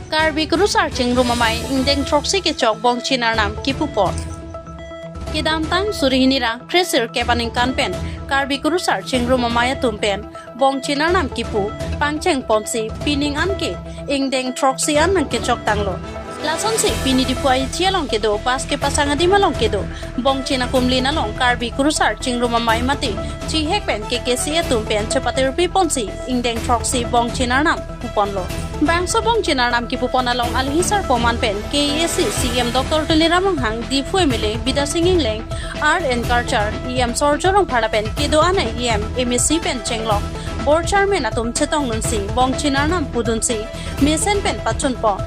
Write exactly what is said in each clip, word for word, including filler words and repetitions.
Karbi Kurusar Chingrum Amei ingdeng throksi kechok Bongchin Arnam kipupon. Kedamtang suri hini ra kresirkep aningkan pen Karbi Kurusar Chingrum Amei atum pen Bongchin Arnam kipu pangcheng ponsi pining an ke ingdeng throksi an nangkechok tanglo. Lasonsi pini Diphu Aichi along kedo, bas kepasang adim along kedo Bongchin akumlin along Karbi Kurusar Chingrum Amei mate chihek pen K K C A atum pen chepatirpi ponsi ingdeng throksi Bongchin Arnam puponlo. Bangso Bongchin Arnam kipupon along alohi sarpo man pen K A A C C E M Doctor Tuliram Ronghang, Diphu M L A Bidya Sing Engleng, Art and Culture E M Surjya Rongphar lapen kedo-an E M, M A C pen chenglok, Board Chairman atum chetongdunsi Bongchin Arnam pudunsi mesen pen pachunpon.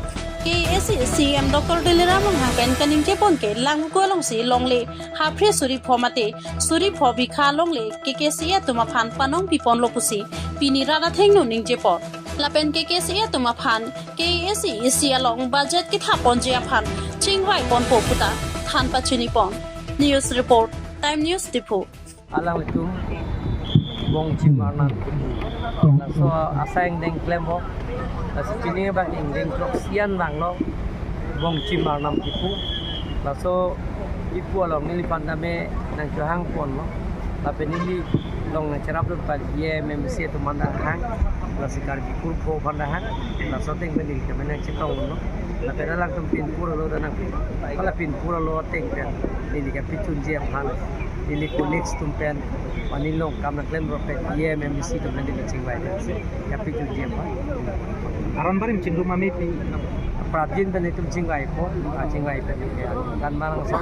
K A A C C E M Doctor Tuliram Ronghang pen kaningjepon ke Langvoku alongsi longle haphre suri pho mate suri pho bikha longle K K C A atum aphan panong piponlo pusi pini rat athengno ningjepon. Lapen K K C A atum aphan K A A C E C along budget kethapponji aphan chingvai ponpo puta than pachinipon. News report, Time News Diphu. Alanglitum Bongchin Arnam kipu. Laso asai ingdeng klempo. Laso pini abang ingdeng throksi an vanglo Bongchin Arnam kipu. Laso kipu along neliphan tame nangchohangponlo. Lapen neli along nangcherapdun pali E M, M A C atum aphan ta hang. Lasi Karbi kurkho aphan ta hang. Laso ateng pen neli tame nangchetongdunlo. Lapen alangtum pinpur alo ta nang. Hala pinpur alo ateng pen neli kapachunji aphan, neli colleagues atum pen, mane along kam nangklemrap pen E M, M A C atum pen neli chingvai pen si kapachunji aphan. Aron Barim Chingrum Amei pi. Prapjin pen itum chingvaipo, ah, chingvai pen, ya. Kan barang sa,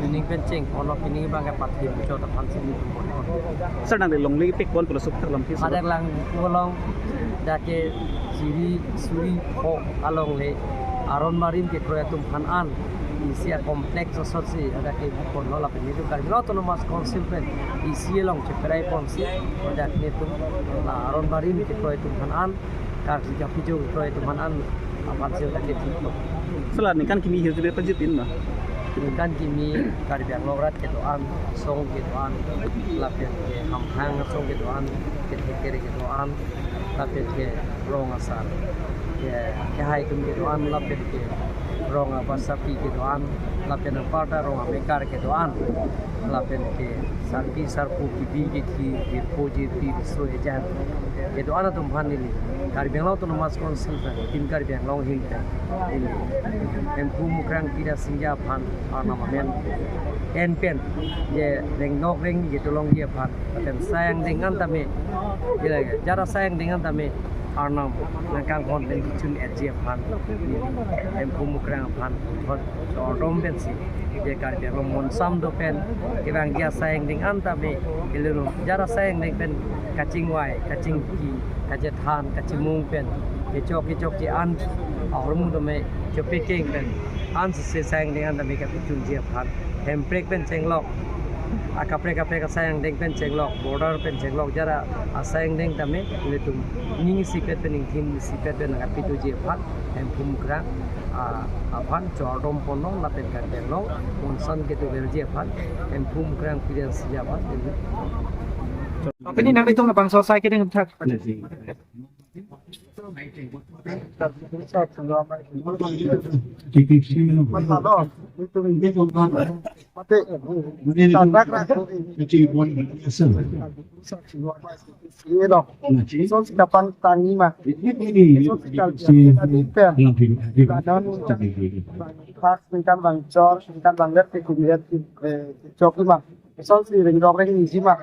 pining pen chengponlo, pining abang ke pathi muchot aphan si itum ponpon. Sir, nangli longle pikpon pulo sukthar lam phi, sir. Hadak Langvoku along, dak ke suri, suri pho alongle Aron Barim kekroi atum aphan an, isi a-complex asotsi hadak ke ponlo lapen itum Karbi Anglong Autonomous Council pen isi along cheperai ponsi hadak netum la Aron Barim kekroi atum aphan an, karsi kapijo kekroi atum aphan an, aphan si hadak ke thiklo. Sir, la ningkan kimi hirjume pajutpin ma? Ningkan kimi Karbi Anglong arat kedo-an, asong kedo-an, lapen ke hamphang asong kedo-an, ketheker kedo-an, lapen ke rong asar, ke, kehai atum kedo-an, lapen ke rong abasapi kedo-an, lapen anparta rong amekar kedo-an, lapen ke sarpi sarpo, kebi kethi, jirpo jirpi, riso ejan kedo-an atum aphan neli Karbi Anglong Autonomous Council pen, Team Karbi Anglong ahin pen neli Hemphu Mukrang Pira Singja aphan Arnam amen en pen, je rengdok rengni kedo longji aphan, lapen asai angdeng an tame, je lake jara asai angdeng an tame Arnam nangkanghon pen kechun-etji aphan, neli Hemphu Mukrang aphan puthot chordom pensi, je Karbi Anglong monsam do pen kevangji asai angdeng an tame, kelelo jara asai angdeng pen kachingvai, kachingki, kachethan, kachimung pen kechok kechokche an ahormu tame chopekeng pen ansese asai angdeng an tame kapachunji aphan, hemprek pen chenglok, akaprek kaprek asai angdeng pen chenglok, border pen chenglok, jara asai angdeng tame ilitum ning isipet pen, ningthin isipet pen nangkapidoji aphan Hemphu Mukrang, ah, aphan chordom ponlo, lapen Karbi Anglong monsam kedoverji aphan Hemphu Mukrang Pira Singja aphan. Pini nanglitum labangso asai kedengthak. Mate, tandak ra. Lasonsi kapangtangji ma. Lasonsi kalbi pen. Kadon, bang phak, ningkan bang chor, ningkan bang let, ke kumi let, eh, chokji ma. Lasonsi rengdok rengniji ma.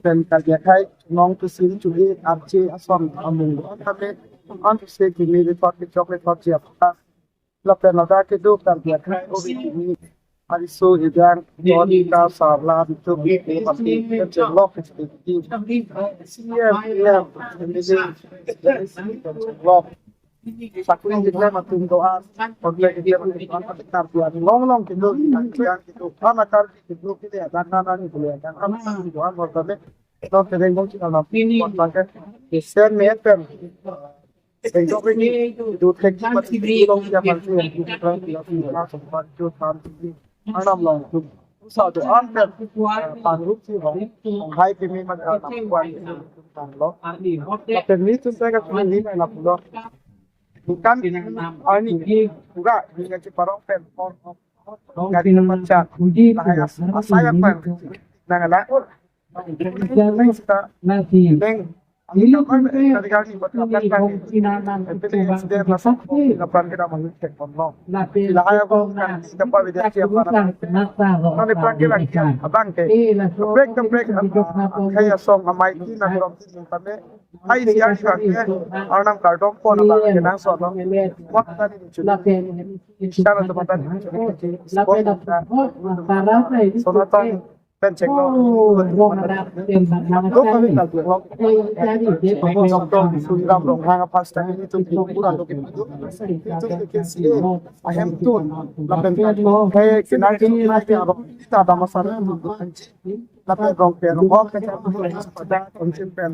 Pen kalbi akhei nong tusin chuli arche ason amung do-an tame, an tuse kimi rethot kechok rethotji aphan. Lapen ladak kedo Karbi akhei ove kimi ariso hidang, don ka sarla bitu bitu mati kechenglok kechenglok. C M, M L A, lok. Sakuri jikla matum do-an, kontak jikla matum do-an, tapi Karbi Anglong long kedo, yang kedo, mana Karbi kedo, kedo, dan nana ni kedo, dan nana ni kedo, an bor kami, non tereng bong chikal na, kontak ke, sen me pen, sengkok ini, do tek, mati, long, ya, mati, yang, yang, yang, yang, yang, yang, yang, Arnam long tum. Sa do-an pen, eh, pangrup si hong, hong hai pimi man Arnam kwan tanglo. Lapen nelitum pen ka kumi ni na pulo. Bukan arni juga dengan Ciparong pen or gari macam. Nah, ya, asai apa? Nang ala. Neng, kami kan dari kami buat apa kan? Tapi dia sudah masuk ke depan kita mau cek online. Lahai ako kan kita pa video siya para. Kami prank lagi abang ke. Break the break. Kaya song amai ki na from sini kami. Hai siang siang ke. Arnam kardom pon abang ke nang sono. What tadi ni cuma. Insya Allah teman-teman. Sonatong. Pen chenglo. Lo kami kalpilo. Sonatong Surjit Ronghang aphan sitame nelitum pura lo ke. Nelitum ke si ahemtun. Lapen ke kenang ke nai ke abang kita ada masalah. Lapen rong ke rong ke pada konsep pen.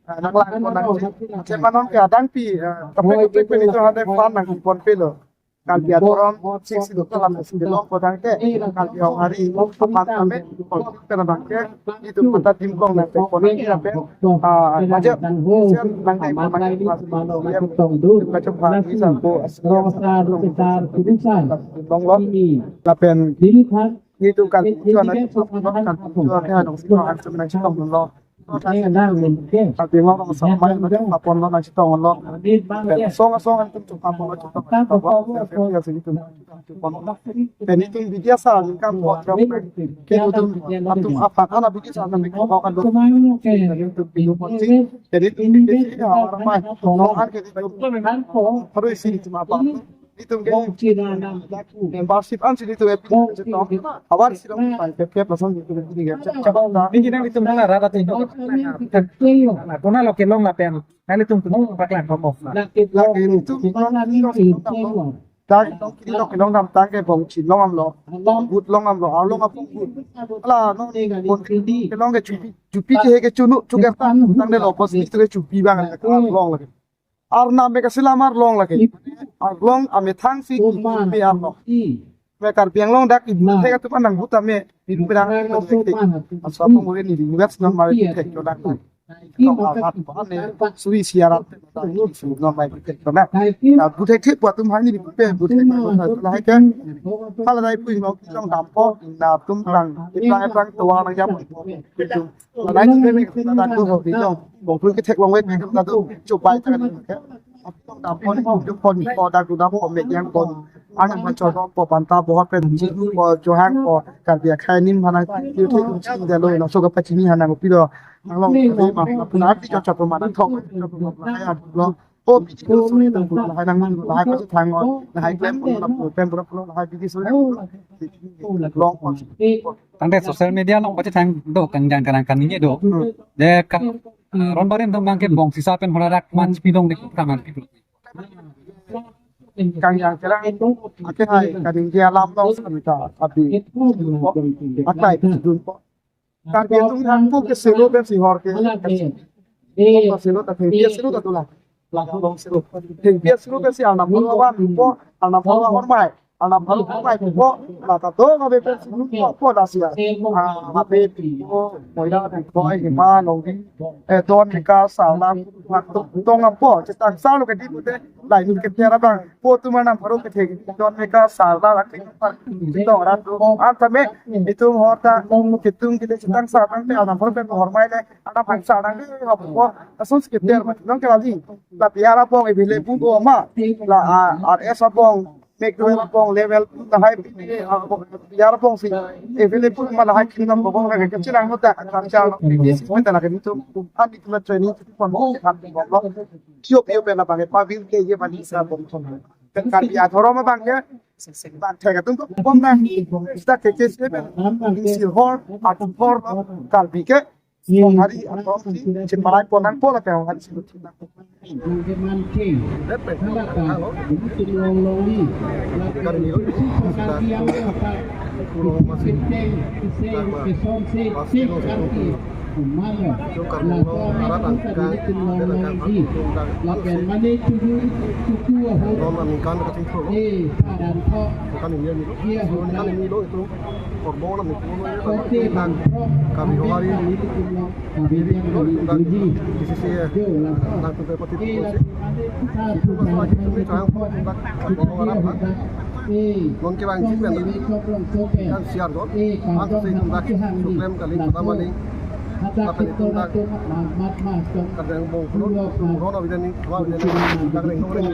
Ah, nang lang ko nang. Cek manon ke adang pi. Ah, kaprek kaprek pen itu ada fan nang pon pilo. Kalbi atoron sik sik dalam sik long kodang ke, kalbi hong hari aphan kami pon pena bang ke, nelitum mata dim kong na pe pon na pe, ah, maja sian nang dai pon nang mas sian kacung hari sa ko asli long lo, lapen nelitum kan tuan na kan tuan ke hanong sik nang cetong lo. Tapi ngorong sampai macam apa lo nang cetong lo. Song song antum cuma mau cetong. Pen itu biasa kan buat ke itu apakan biasa kan itu. Jadi itu biasa orang main. Nong an ke itu. Harus isi cuma apa. Itum ke membership an sini tu abar sih dong pai pep pep langsung gitu gitu ya. Ini kita itum nang rara tu. Nah, kona lo kelong lapen. Nang itum tu paklang pamok. Lagi itum dari dong kiri lo kelong dam tang ke bongchin long am lo. But long am lo, arlong am but. Ala no ni kelong ke chupi chupi ke ke chunu chuker tang tang de lo pos itu ke chupi bang long lagi. Arnam me kasilam arlong lagi. Arlong amethang si kipi arlong. Me Karbi Anglong dak ibu thek atu pandang buta me. Ibu pedang aswa penguri ni buat senang mari thek jodak. Kau alat bahan ni suri siaran. Senang mari thek jodak. Nah, bu thek thek buat tum hani di pe bu thek buat lahai kan. Kalau dari pun mau kita dampo, nah tum lang, kita lang tuang nang jam. Ladak tu bebek ladak tu hobi dong. Bongpul ke thek long wek bebek ladak tu chupai tangan. Apong dapon pon pon pon dak tu dapon mek yang pon. Anak mencoba po banta bohot pen jidu po johang po kardia khai nim hanang tiu thek kum ching dalo laso kapachini hanang upi do. Nang long kebe ma pun arti cho chapo ma thok. Chapo ma hai adu lo. Oh, bikin dulu sebentar, lahai nang, lahai pachethang, lahai klem, lahai pura pura, lahai bikin sebentar. Long. Tangte social media long pachethang do kangjang kanang kaningje do. De ka, eh, ron barim dong bang ke bong sisa pen holarak man sipidong de kanang pidong. Kangjang kerang, ake hai kaningje alam dong samita abi. Aklai dun po. Karbi atum thangpo ke selo pen si hor ke. Selo ta thengpi selo ta dolang. Langsung dong selo. Thengpi selo pen si arnam hor awan po, arnam hor hormai. Arnam hor hormai po, la ta dong abe pen si po po da sia. Ah, abe po, moira po, hima, nongdi. Eh, don meka, sala, tong am po, chetang salo ke di pute. Lai nun ke tiara bang. Po tu mana baru ke thek. Don meka sala laki. Tong rat tu. An tame. Itum hor ta. Kitung kita chetang sa tang te anam hor pe hor mai le. Anam hang sa tang te hop po. Asun sekitar ma. Nong ke lagi. La biara bong e bile bu do ma. La, ah, R S abong. Mek do abong level. Lahai biara bong si. E bile bu ma lahai kinam bong ke chilang no ta. Kharcha no. Isi penta lagi itu. An itu la training. Pon bong. Tio pio pen abang ke pavil ke ye bani sa bom thon. Kan Karbi adhorom abang ke bang thek atum ko bom nang. Sita ke ke se pen. Sirhor, atum hor, Karbi ke. Hari atau si, si parai pon nang pola ke hari si. Ningkan kachingthur lo. Ningkan hini arni lo. So, ningkan hini lo itum korbong alam itum lo. Ningkan Karbi Hokari, Karbi lo, ningkan K C C A, nang tutu pati tutu si. Itum lo so aji itum ni chang pun ningkan korbong alam ha. Non kevangji pen ningkan siar don. Angse itum dak suklem kali pertama ni. Lapen itum dak kadang bong pulo, ron abidan ni, abidan ni, dak reng nong reng ni,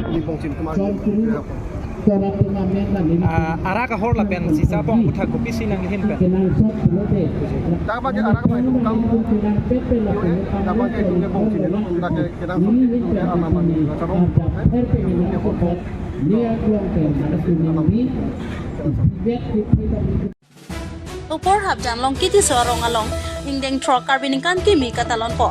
ni bong chin teman. Ah, arak ahor lapen sisa bong puthak kopisi nanglim pen? Dak bagi arak apa itum kam, dak bagi itum ke bong chin lo, dak ke kenang so itum ke anak mani, kacharong, eh, itum ke bong. Upor Hapjan Longki Tisso arong along ingdeng throk Karbi ningkan kimi katalon po.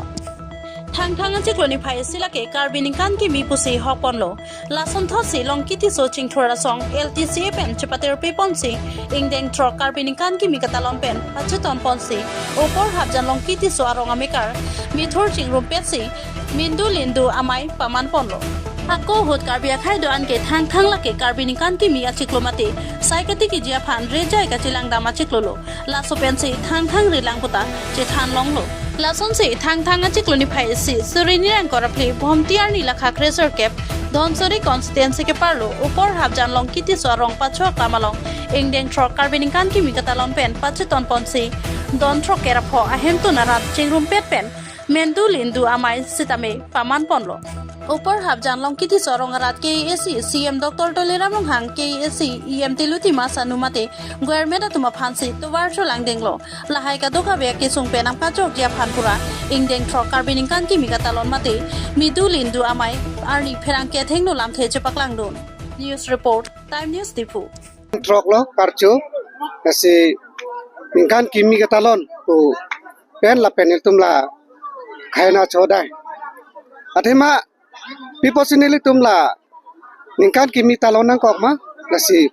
Thangthang achiklo niphai isi lake Karbi ningkan kimi pusi hok ponlo. Lasonthotsi Longki Tisso chingthur asong L T C A pen chepatir pi ponsi ingdeng throk Karbi ningkan kimi katalon pen pacheton ponsi Upor Hapjan Longki Tisso arong amekar mithur chingrumpetsi Mindu Lindu Amei paman ponlo. Hako ahut Karbi akhei do-an ke Thangthang lake Karbi ningkan kimi achiklo mate sai katiki ji aphan rejai kachelang dam achiklo lo. Laso pensi Thangthang rilang puta chethan longlo. Lasonsi Thangthang achiklo niphai isi suri nirang kor aphi Bhomti arni lakha kresirkep Dhansiri constituency keparlo Upor Hapjan Longki Tisso arong pachok kam along ingdeng throk Karbi ningkan kimi katalon pen pacheton ponsi don throk kerapho ahemtun arat chingrumpet pen Mindu Lindu Amei sitame paman ponlo. Upor Hapjan Longki Tisso arong arat K A A C C M Doctor Tuliram Ronghang, K A A C E M Tilu Timung Sanu mate government atum aphansi tovar cholangdenglo. Lahai kadokave akesung pen nangpachokji aphan pura ingdeng throk Karbi ningkan kimi katalon mate Mindu Lindu Amei arni pherangke athengno lamthe chepaklangdun. News report, Time News Diphu. Throk lo karcho, lasi ningkan kimi katalon pu pen lapen ilitum la khei na chodai. Athema pi apotsi nelitum la ningkan kimi talon nangkok ma, lasi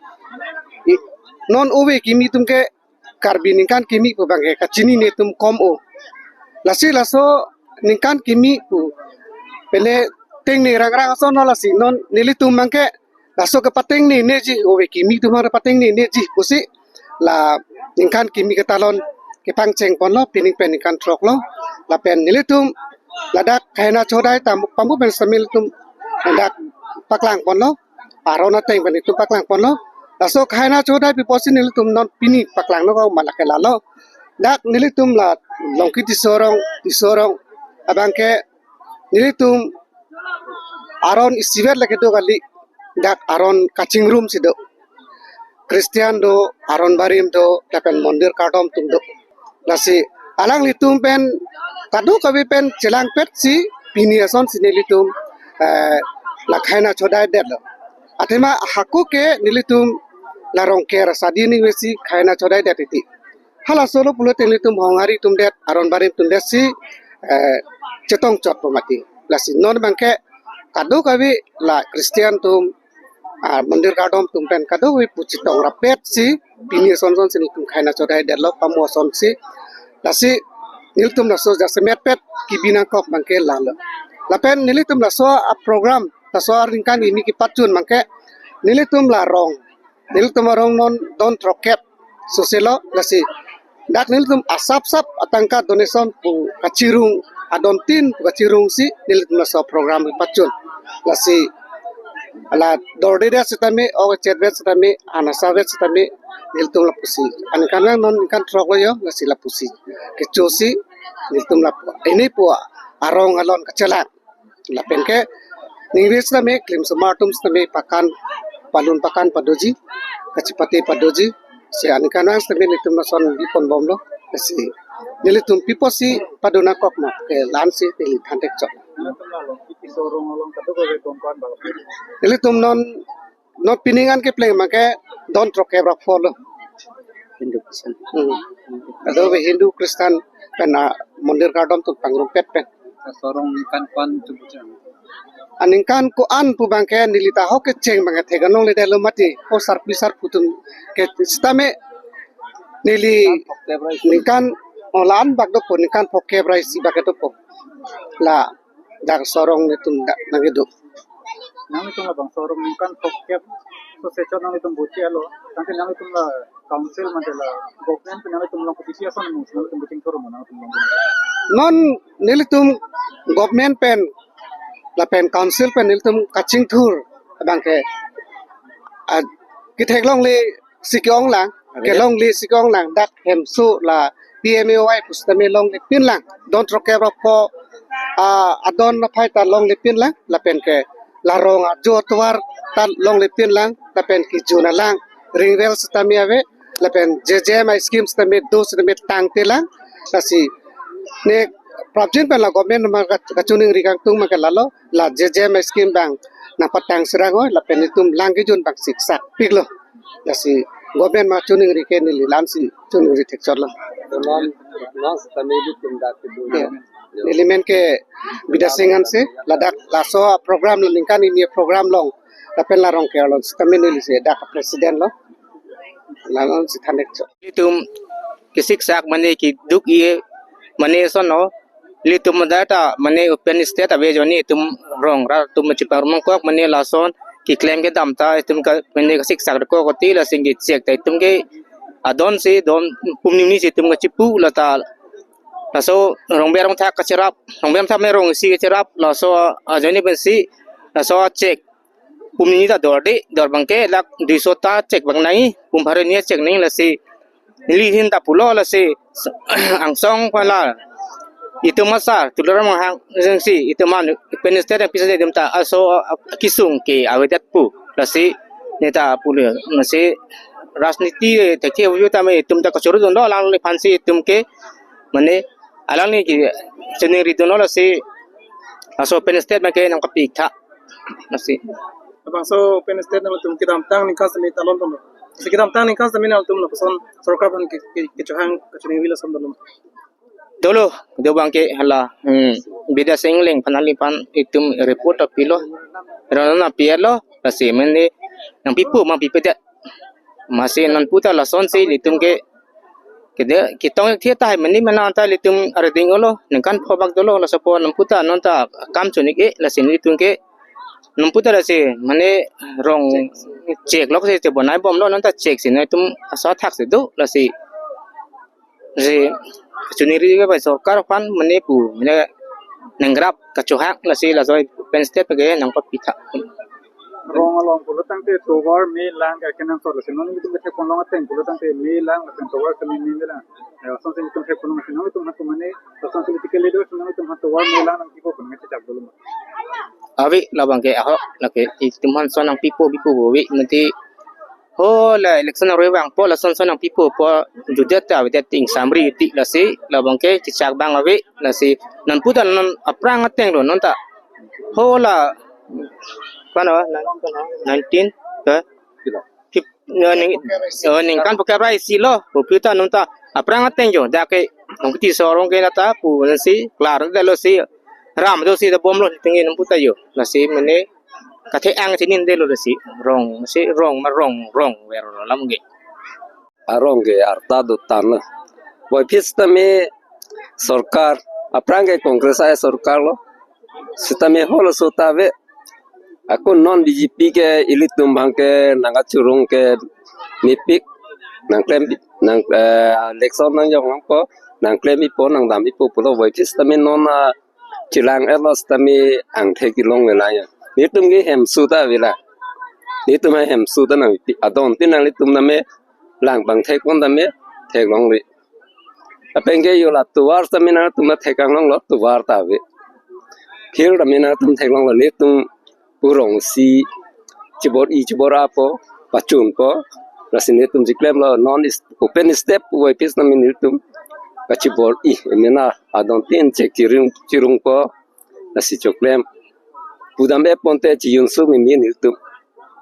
i-, non ove kimi atum ke Karbi ningkan kimi pu abang ke kachinine atum kom o. Lasi laso ningkan kimi pu pene tengne rangrang ason lo, lasi non nelitum abang ke laso ke patengnene ji, ove kimi atum abang patengnene ji pusi la ningkan kimi katalon kepangcheng ponlo, pining pen ningkan throk lo. Lapen nelitum ladak khei na chodai tam pamu pen sitame ilitum ladak paklang ponlo, aron ateng pen itum paklang ponlo. Laso khei na chodai pi apotsi nelitum non pini paklang nangkok ma lake lalo. Dak nelitum la Longki Tisso arong, Tisso arong abang ke nelitum aron isivet lake do kali, dak aron kachingrumsi do. Christian do, aron barim do, lapen mondir kardom atum do. Lasi alanglitum pen kadokave pen chelangpetsi pini asonsi nelitum, eh, la khei na chodai detlo. Athema hako ke nelitum la Rongker asadi ningvesi khei na chodai det titi. Halaso lo pulote nelitum Honghari atum det, aron barim atum detsi, eh, chetong chot po mati. Lasi non abang ke kadokave la Christian atum, ah, mondir kardom atum pen kadokave pu chetong rappetsi pini ason asonsi nelitum khei na chodai detlo pamu asonsi. Lasi nelitum laso jasemet pet kebi nangkok abang ke lalo. Lapen nelitum laso aprogram, laso aningkan kimi kepachun abang ke nelitum la rong, nelitum arong non don throkkep sose lo, lasi dak nelitum asap sap atangka donation pu kachirung, adon tin pu kachirungsi nelitum laso program pachun. Lasi la dordedet sitame, o chetvet sitame, anasa vet sitame nelitum lapusi. Aningkan non ningkan throk lo yo, lasi lapusi kechosi nelitum lapu. Ini pu arong alon kachelang. Lapen ke ningve sitame klim osomar atum sitame pakan, palun pakan padoji, kachepate padoji, si aningkan sitame nelitum lason bi ponbomlo, si nelitum pi apotsi pado nangkok ma ke la-ansi neli than thek chot. Nelitum non, non pining an kepleng abang ke don throkkep ra pho lo. Hindu Christian. Hmm. Kadokave Hindu Christian pen, ah, mondir kardom atum pangrumpet pen. Laso arong ningkan ko-an atum chang? Aningkan ko-an pu abang ke neli ta hok kecheng abang ke thek anong le detlo mati. O sarpi sarpo atum ke sitame neli ningkan, o la-an bak dopo, ningkan phokep ra isi bak dopo. Ladak laso arong nelitum dak nangkedo. Nanglitum labangso arum ningkan throkkep so session nanglitum buchi alo. Tangte nanglitum la council mate la government pen nanglitum along kopisi ason nanglitum buchingthur mo nanglitum along. Non nelitum government pen lapen council pen nelitum kachingthur abangke, ah, ketheklongle si ke-ong lang, kelongle si ke-ong lang, dak hemso la P M A Y pu sitame longlepin lang, don throkkep ra pho, ah, adon aphai ta longlepin lang, lapen ke la rong ajo atovar ta longlepin lang, lapen kejun alang ring well sitame ave, lapen J J M I scheme sitame do sitame tangte lang, lasi ne prapjin pen la government ma ka-, kachiningri kangtung ma ke lalo, la J J M I scheme abang nangpatang sirang oi, lapen itum lang kejun abang siksak piklo. Lasi government ma chiningri ke neli la-ansi chiningri thekchotlo. Non, non sitame ilitum dak kedo. Ya. Neli men ke Bidya Sing Hanse, ladak laso program la ningkan hini program along, lapen la Rongker along sitame neli si dak president lo. La-ansi than thekchot. Ilitum kesiksak mane keduk-e mane ason lo. Ilitum adai ta mane open stage ave ajoine itum rong rat atum chepangrum nangkok mane lason keklem kedam ta itum ke mane kesiksak dokok oti, lasi kechek ta itum ke adon si don pum hini si itum kechipu lata laso rongber rongthak kacherap, rongber rongthak mane rong isi kacherap, laso ajoine pensi laso chek pum hini ta dorde, dor abangke lakh duiso ta chek abang nangji, pum pharo hini chek nangji, lasi neli ahin ta pulo, lasi angsong pala itum asar Tuliram Ronghang jengsi itum an open stage nangpisi itum ta aso akesung ke avedet pu, lasi neta pulo, lasi rajniti thekthe ave tame itum ta kachoro dunlo, alangliphansi itum ke mane alangli kechiningri dunlo, lasi laso open stage abangke nangkapitha. Lasi. Labangso open stage nangtum kedamtang ningkan sitame ta longdunlo. Si kedamtang ningkan sitame nangtum lapuson sorkar aphan ke, ke, kechohang kachiningri lason dolo. Dolo, do abangke hala, hmm, Bidya Sing Engleng aphan alangphan itum report ta pilo. Rana pi-etlo, lasi mane nangpipo ma pipedet. Masi nonpu ta lasonsi ilitum ke kede ketong-ik thi tahai mane mane ta ilitum arideng olo, ningkan pho bak dolo, laso apot nonpu ta non ta kam chun-ik-e, lasi ilitum ke nonpu ta lasi mane rong chek lok si chebonai bomlo, non ta chek si nangtum aso athak si do, lasi si chiningri ke bai sorkar aphan mane pu mane nanggrap kachohang, lasi laso open stage abangke nangpapitha. Rong along pulo tangte tovar me lang ke kenangsot, lasi non itum kethek ponlong ateng pulo tangte me lang lapen tovar ke me me lang. Eh, asonsi itum thek ponlong, lasi non itum aphan mane, asonsi political leader, non itum aphan tovar me lang nangpipo pu nangchechak dolo ma? Ave, labangke ahok, lake itum aphan ason nangpipo pipo pu ave, mati ho la election arve vangpo lason ason nangpipo pu judet ta avedet, ingsamri ti, lasi labangke chechak abang ave, lasi nonpu ta non aphrang ateng lo non ta ho la, kono, nineteen, eh, fif-, eh, ning, eh, ningkan phokep ra isi lo, kopi ta non ta aphrang ateng jo, dak ke nong kiti sorong ke nata pu nangsi klar dalo si ram do si dobomlo tinggi nonpu ta jo, lasi mane kathe-ang chinine dolo, lasi rong si rong ma rong rong ver lo lam ke. Arong ke arta do tan lo. Voiphit sitame sorkar, aphrang ke Congress ai sorkar lo. Sitame holo so ta ave. Ako non B J P ke ilitum abangke nangkachurung ke mepik, nangklem, nang, eh, election nangjong nangpo, nangklem-ipo, nangdam-ipo pulo, voiphit sitame non, ah, chelang-etlo sitame angthek kelongle lang ya. Netum ke hemso ta ave la. Netum hemso ta nang adon tin nanglitum tame lang abang thekpon tame theklongle. Lapen ke yo la tovar sitame nangtum theklonglo, tovar ta ave. Field tame nangtum theklonglo, netum pu rong si chibor-i chibor-apo, pachunpo, lasi netum chiklemlo, non is open stage pu voiphit sitame netum kachibor-i, emena adon tin chek chirung, chirungpo, lasi choklem. Pudam-e ponte chiyunsu mimi netum.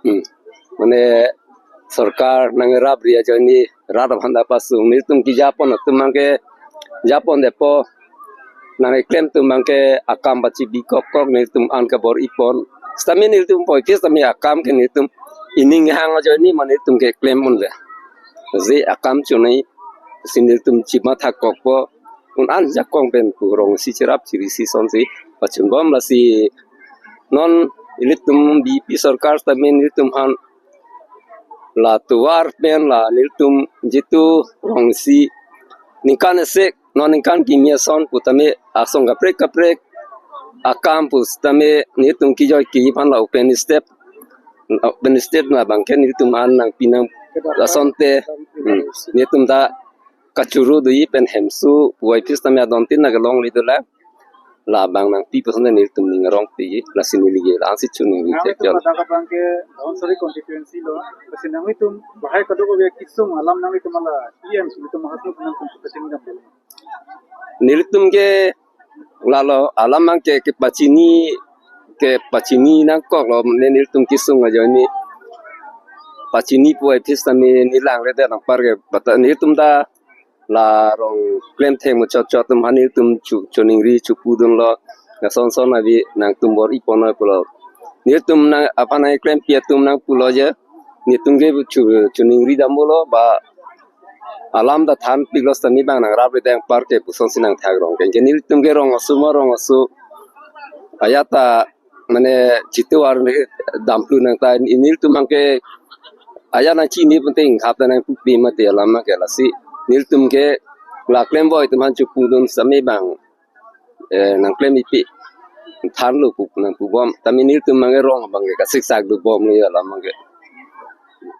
Hmm. Mane sorkar nangrapri ajoine rat aphan ta pasung, netum kejapon atum abangke japon depo, nangkeklem atum abangke akam pachibi kokkok netum an kabor-ipon. Sitame netum voiphit sitame akam ke netum ining hang ajoine mane netum keklem unle. Je akam chunai si netum chimatha kokpo, un an jakong pen pu rong si cherap chiri si sonsi pachunbom, lasi non Ilitum B J P sorkar tame nelitum aphan la tovar pen la nelitum jitu rong isi ningkan isi non ningkan kimi ason pu tame asong kaprek kaprek akam pusitame nelitum kijoi ki aphan la open step, open step na abangke nelitum an nangpi nang asonte, hmm, nelitum ta kachuru do-i pen hemso puvoiphit tame adon tin na kelongle dolang. Labang nangpi pusonte nelitum ning arong pi, lasi neli ke la-ansi choningri Nang thek itum jol. Ladak abangke Dhansiri constituency lo, lasi nanglitum bahai kadokave kesung alam nanglitum ala E M nelitum mahasmu nangtum kachingdam. Nelitum ke lalo alam abangke kepachini, kepachini nangkoklo, ne nelitum kesung ajoine pachini puvoiphit tame neli langledet anparke bata nelitum ta la rong klemthek muchot chot atum aphan nelitum chu choningri chopudunlo. Lason son avi nangtum bor-i ponnoi pulo. Nelitum nang aphan nangklempi atum nangpulo je. Nelitum ke chu choningri damlo ba alam ta thanpiklo sitame bang nangrapledet anparke pusonsi nangthak rong ke. Anke nelitum ke rong aso ma rong aso ajat ta mane jitu ar ne damplu nangta nelitum abangke ajat nangchini pute ingkhap ta nangpupi mati alam abangke lasi nelitum ke la klemboi atum aphan chopudun sitame bang, eh, nangklem ipi thanlo pu nangpubom. Tame nelitum abangke rong abangke kasiksak dobomlo alam abangke.